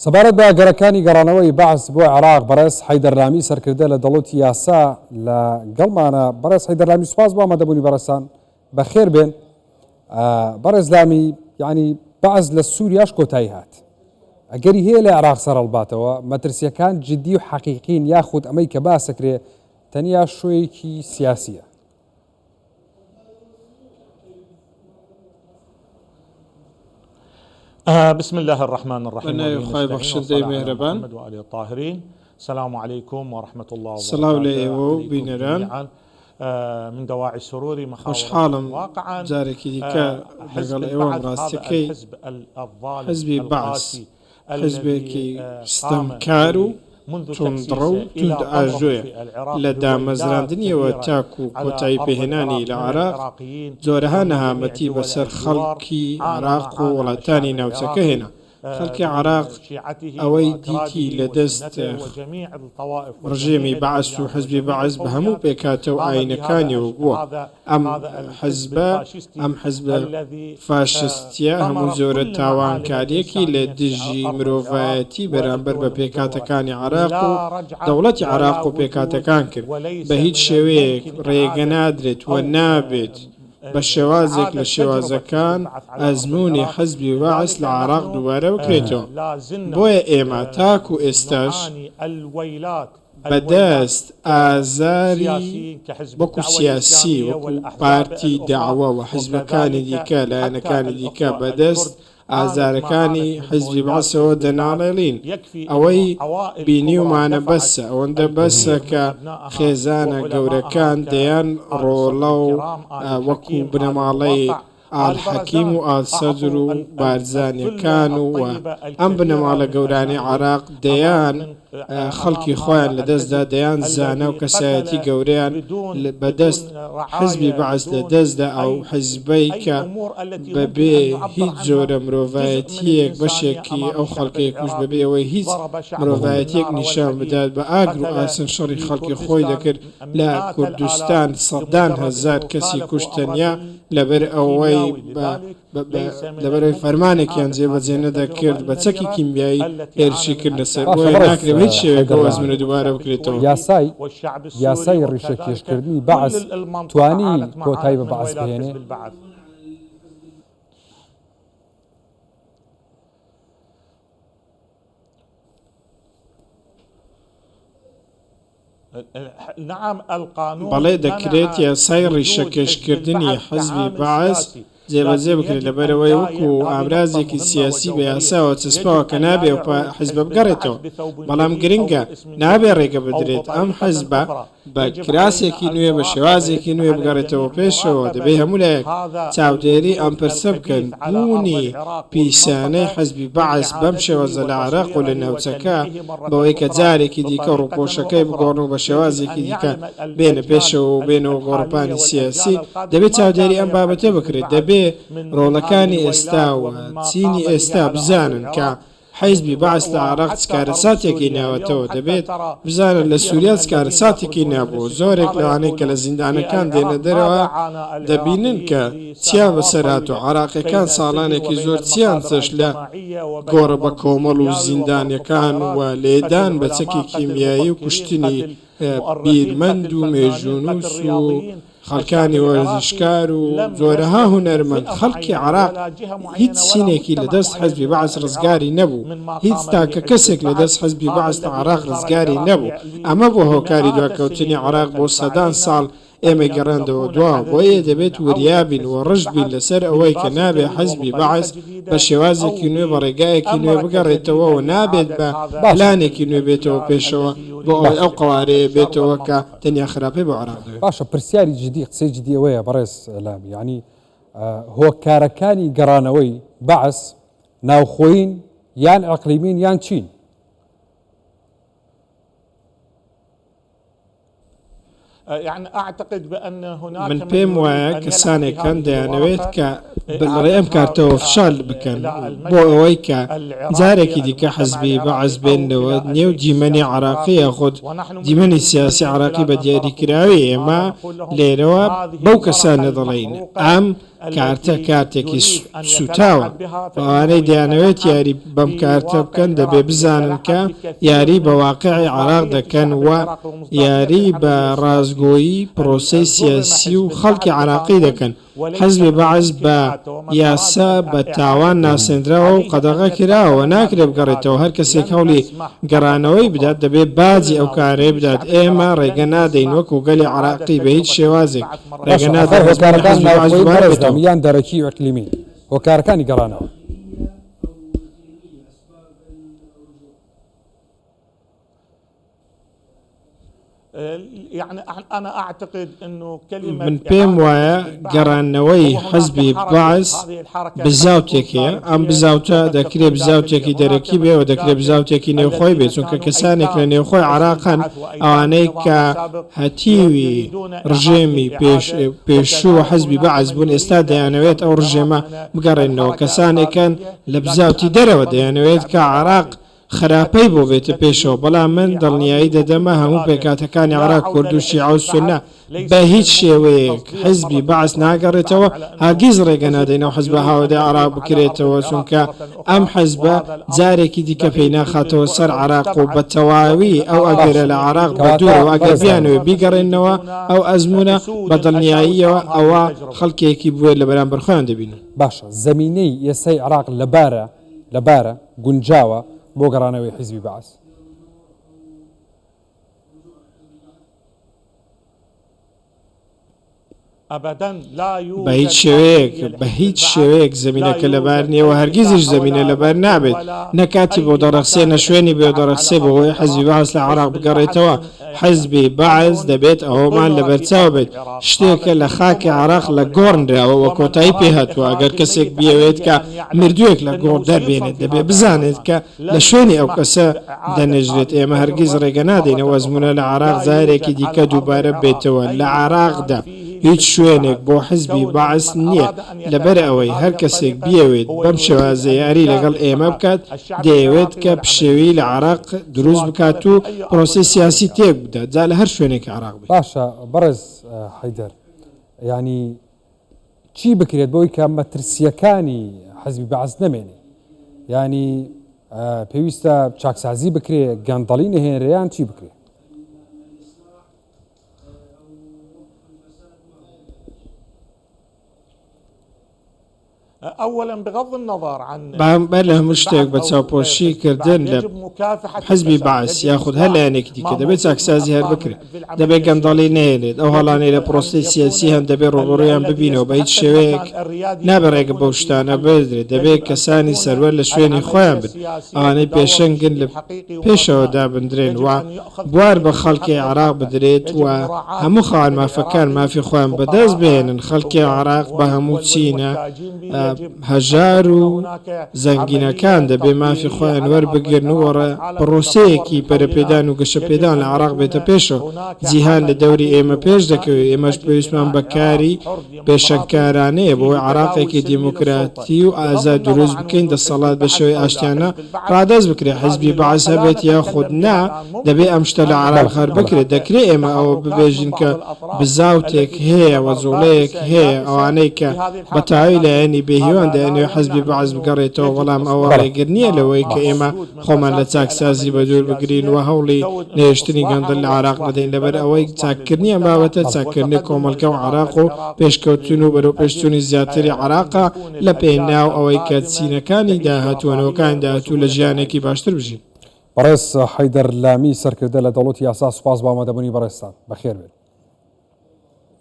سەبارەت بە ئەگەرەکانی گەڕانەوەی بەعس بۆ عێراق، بەڕێز حەیدەر لامی سەرکردە لە دەوڵەتی یاسا لە گەڵمانە. بەڕێز حەیدەر لامی سوپاس بۆ ئامادەبوونی بەڕێزتان، بەخێر بێن. بەڕێز لامی یعنی بەعس لە سووریاش کۆتایی هات. ئەگەری هەیە لە عێراق سەرهەڵباتەوە، مەترسیەکان جدی و حەقیقین یاخود ئەمەی کە باسەکرێ تەنیا شۆیەکی سیاسیە؟ بسم الله الرحمن بە الرحیم ناوی وبه خوای نستعین بەخشندەی والصلاة على مێهرەبان. محمد وآله الطاهرین السلام علیکم ورحمة الله سڵاو لە وبرکاته ئێوە و علیکم بینەران. جمیعا من دواعی سروری محاورتکم خۆشحاڵم واقعا جارێکی دیکە حزب لەگەڵ ئێوەم البعث هذا ڕاستیەکەی الحزب الظالم حزبی بەعس القاسی حزبێکی ستەمکار و توندڕەو و توندئاژۆیە، لە دامەزراندنیەوە تاکو کۆتایی پێهێنانی لە عێراق جۆرەها نەهامەتی بەسەر خەڵکی عێراق و وڵاتانی ناوچەکە هێنا. خەڵکی عێراق ئەوەی دیتی لە دەست ڕژێمی بەعس و حزبی بەعس بە هەموو پێکهاتە و ئایینەکانیەوە بووە. ئەم حزبە ئەم حزبە فاشستیە هەموو جۆرە تاوانکاریەکی لە دژی مرۆڤایەتی بەرامبەر بە پێکهاتەکانی عێراق و دەوڵەتی عێراق و پێکهاتەکان کرد. بە هیچ شێوەیەک ڕێگە نادرێت و نابێت بە شێوازێک لە شێوازەکان ئەزموونی حزبی بەعس لە عێراق دووبارە بکرێتەوە. بۆیە ئێمە تاکو ئێستاش بە دەست ئازاری وەکو سیاسی وەکو پارتی دەعوە و حزبەکانی دیکە لایەنەکانی دیکە بە دەست ئازارەکانی حیزبی بەعسەوە دەناڵێڵین، ئەوەی بینیومانە بەسە، ئەوەندە بەسە کە خێزانە گەورەکان دەیان ڕۆڵە و وەکو بنەماڵەی ئال حەکیم و ئال سەدر و بارزانیەکان و ئەم بنەماڵە گەورانەی عێراق دەیان خەڵکی خۆیان لەدەستدا، دەیان زانا و کەسایەتی گەورەیان بەدەست حزبی بەعس لەدەستدا، ئەو حزبەی کە بەبێ هیچ جۆرە مرۆڤایەتییەک بەشێکی ئەو خەڵکەی کوشت، بەبێ ئەوەی هیچ مرۆڤایەتییەک نیشان بدات، بە ئاگر و ئاسن شەڕی خەڵکی خۆی دەکرد، لە کوردستان سەدان هەزار کەسی کوشت تەنیا لەبەر ئەوەی بە لەبەرئەوەی فەرمانێکیان جێبەجێ نەدەکرد بە چەکی کیمیایی هێرشی کردنە سەر، باشە بۆیە بەڕێز ناکرێت بە هیچ شێوەیەک حەیدەر ئەو لامی، ئەزموونە دووبارە بکرێتەوە. یاسای یاسای ڕیشەکێشکردنی بەعس توانی کۆتایی بە بەعس بهێنێ؟ بەڵێ دەکرێت یاسای ڕیشەکێشکردنی حزبی بەعس جێبەجێ بکرێت لەبەرئەوەی وەکو ئامرازێکی سیاسی بە یاساوە چەسپاوە کە نابێ ئەو حزبە بگەڕێتەوە بەڵام گرنگە نابێ ڕێگە بدرێت ئەم حزبە بە کراسێکی نوێ، بە شێوازێکی نوێ بگەڕێتەوە پێشەوە، دەبێ هەموو لایەک چاودێری ئەم پرسە بکەن، بوونی پیسانەی حزبی بەعس بەم شێوازە لە عێراق و لە ناوچەکە، بەوەی کە جارێکی دیکە ڕووپۆشەکەی بگۆڕن و بە شێوازێکی دیکە بێنە پێشەوە و بێنەوە گۆڕەپانی سیاسی، دەبێ چاودێری ئەم بابەتە بکرێت، دەبێ ڕۆڵەکانی ئێستا و چینی ئێستا بزانن کە حیزبی بەعس لە عێراق چ کارەساتێکی ناوەتەوە، دەبێت بزانن لە سوریا چ کارەساتێکی نابووە، زۆرێک لەوانەی کە لە زیندانەکان دێنە دەرەوە دەبینن کە چیان بەسەر هاتووە، عێراقیەکان ساڵانێکی زۆر چیان چەشت لە گۆڕە بەکۆمەڵ و زیندانیەکان و لێدان بە چەکی کیمیایی و کوشتنی بیرمەند و مێژوونووس و خەڵکانی وەرزشکار و جۆرەها هونەرمەند، خەڵکی عێراق هیچ چینێکی لە دەست حزبی بەعس ڕزگاری نەبوو، هیچ تاکە کەسێک لە دەست حزبی بەعس لە عێراق ڕزگاری نەبوو، ئەمە بووە هۆکاری دواکەوتنی عێراق بۆ سەدان ساڵ، ئێمەی گەڕاندەوە دواوە، بۆیە دەبێت وریا بین و ڕژد بین لەسەر ئەوەی کە نابێ حزبی بەعس بە شێوازێکی نوێ بە ڕێگایەکی نوێ بگەڕێتەوە و نابێت بە پلانێکی نوێ بێتەوە پێشەوە بۆ ئەوەی ئەو قەوارەیە بێتەوە کە تەنیا خراپەی بۆ عێراق دەوێت. باشە پرسیاری جدی قسەی جدی ئەوەیە بەڕێز لامی یانی هۆکارەکانی گەڕانەوەی بەعس ناوخۆیین یان ئەقلیمین یان چین؟ من پێم وایە کەسانێک هەن دەیانەوێت کە لەڕێی ئەم کارتەوە فشار بکەن بۆ ئەوەی کە جارێکی دیکە حزبی بەعس بێننەوە نێو دیمەنی عێراقی یاخود دیمەنی سیاسی عێراقی بە دیاریکراوی ئێمە لێرەوە بەو کەسانە دەڵێین ئەم. کارتە کارتێکی سوتاوە و ئەوانەی دەیانەوێت یاری بەم کارتە بکەن دەبێ بزانن کە یاری بە واقعی عێراق دەکەن و یاری بە ڕاستگۆیی پرۆسەی سیاسی و خەڵکی عێراقی دەکەن. حزبی بەعس بە یاسا بە تاوان ناسێندراوە و قەدەغە کراوە و ناکرێ بگەڕێتەوە، هەر کەسێک هەوڵی گەڕانەوەی بدات دەبێ باجی ئەو کارەی بدات، ئێمە ڕێگە نادەین وەکو گەلی عێراقی بە هیچ شێوازێک ڕێگە باشە ئاخر نادەین ئەزموونی هۆکارەکان حزبی بەعس ناوخۆیی دووبارە بەڕێز بێتەوە. لامی یان دەرەکی و ئیقلیمی هۆکارەکانی گەڕانەوە؟ من پێم وایە گەڕانەوەی حزبی بەعس بزاوتێک هەیە، ئەم بزاوتە دەکرێ بزاوتێکی دەرەکی بێ و دەکرێ بزاوتێکی نێوخۆی بێ، چونکە کەسانێک لە نێوخۆی عێراق هەن ئەوانەی کە هەتیوی ڕژێمی پێشوو و حزبی بەعس بوون ئێستا دەیانەوێت ئەو ڕژێمە بگەڕێننەوە، کەسانێک هەن لە بزاوتی دەرەوە دەیانەوێت کە عێراق خراپەی بۆ بێتە پێشەوە، بەڵام من دڵنیایی دەدەمە هەموو پێکهاتەکانی عێراق کورد و شیعە و سوننە بە هیچ شێوەیەک حزبی بەعس ناگەڕێتەوە، هەرگیز ڕێگە نادەین ئەو حزبە هاوردەی عێراق بکرێتەوە، چونکە ئەم حزبە جارێکی دیکە پێی ناخاتەوە سەر عێراق و بە تەواوی ئەو ئەگەرە لە عێراق بە دوورە و ئەگەر بیانەوێت بیگەڕێننەوە ئەو ئەزموونە بە دڵنیاییەوە ئەوا خەڵکێکی بوێر لە بەرامبەر خۆیان دەبینن. باشە زەمینەی ئێستای عێراق لەبارە؟ لەبارە، گونجاوە بۆ گەڕانەوەی حیزبی بەعس. بە هیچ شێوەیەک، بە هیچ شێوەیەک زەمینەکە لەبار نییە و هەرگیزیش زەمینە لەبار نابێت، نە کاتی بۆ دەڕەخسێ، نە شوێنی بۆ دەڕەخسێ بۆ ئەوەی حیزبی بەعس لە عێراق بگەڕێتەوە. حیزبی بەعس دەبێت ئەوەمان لەبەرچاو بێت شتێکە لە خاکی عێراق لە گۆڕ نراوە و کۆتایی پێهاتووە، ئەگەر کەسێک بیەوێت کە مردووێک لە گۆڕ دەربێنێت دەبێت بزانێت کە لە شوێنی ئەو کەسە دەنێژرێت، ئێمە هەرگیز ڕێگە نادەین ئەو ئەزموونە لە عێراق جارێکی دیکە دووبارە ببێتەوە، لە عێراقدا هیچ شوێنێک بۆ حیزبی بەعس نییە، لەبەر ئەوەی هەر کەسێک بیەوێت بەم شێوازە یاری لەگەڵ ئێمە بکات دەیەوێت کە پشێوی لە عێراق دروست بکات و پرۆسەی سیاسی تێک بدات جا لە هەر شوێنێکی عێراق بێت. باشە بەڕێز حەیدەر یانی چی بکرێت بۆی کە مەترسیەکانی حزبی بەعس نەمێنێ یانی پێویستە چاکسازی بکرێ گەندەڵی نەهێنرێ یان چی بکرێ؟ بەر لە هەموو شتێک بە چاوپۆشی کردن لە حزبی بەعس یاخود هەر لایەنێکی دیکە دەبێت چاکسازی هەر بکرێت، دەبێت گەندەڵی نەهێنێت، ئەو هەڵانەی لە پرۆسەی سیاسی هەن دەبێت ڕووبەڕوویان ببینەوە، بە هیچ شێوەیەک نابێت ڕێگە بەو شتانە بدرێت، دەبێت کەسانی سەروەر لە شوێنی خۆیان بن، ئەوانەی پێشەنگن لە پێشەوە دابندرێن و بوار بە خەڵکی عێراق بدرێت و هەموو خاوەن مافەکان مافی خۆیان بەدەست بهێنن، خەڵکی عێراق بە هەموو چینە هەژار و زەنگینەکان دەبێ مافی خۆیان وەربگرن و پڕۆسەیەکی پەرەپێدان و گەشەپێدان لە عێراق بێتە پێشەوە، جیهان لە دەوری ئێمە پێش دەکەوێت، ئێمەش پێویستمان بە کاری پێشەنگکارانەیە بۆ ئەوەی عێراقێکی دیموکراتی و ئازاد دروست بکەین، دەسەڵات بە شێوەی ئاشتیانە ڕادەست بکرێت، حیزبی بەعس هەبێت یاخود نا، دەبێ ئەم شتە لە عێراق هەر بکرێت، دەکرێ ئێمە ئەوە ببێژین کە بزاوتێک هەیە و جوڵەیەک هەیە، ئەوانەی کە بە تەواوی لایەنی بێهیوان دەیانەوێت حیزبی بەعس بگەڕێتەوە، بەڵام ئەوە ڕێگر نییە لەوەی کە ئێمە خۆمان لە چاکسازی بەدوور بگرین و هەوڵی نەهێشتنی گەندەڵ لە عێراق بدەین، لەبەر ئەوەی چاککردنی ئەم بابەتە چاککردنی کۆمەڵگە و عێراق و پێشکەوتن و بەرەوپێشچوونی زیاتری عێراقە لە پێناو ئەوەی کە چینەکانی داهاتوو و نەوەکانی داهاتوو لە ژیانێکی باشتر بژین. بەڕێز حەیدەر لامی سەرکردە لە دەوڵەتی یاسا سوپاس بۆ ئامادەبوونی بەڕێزتان. بەخێربێن.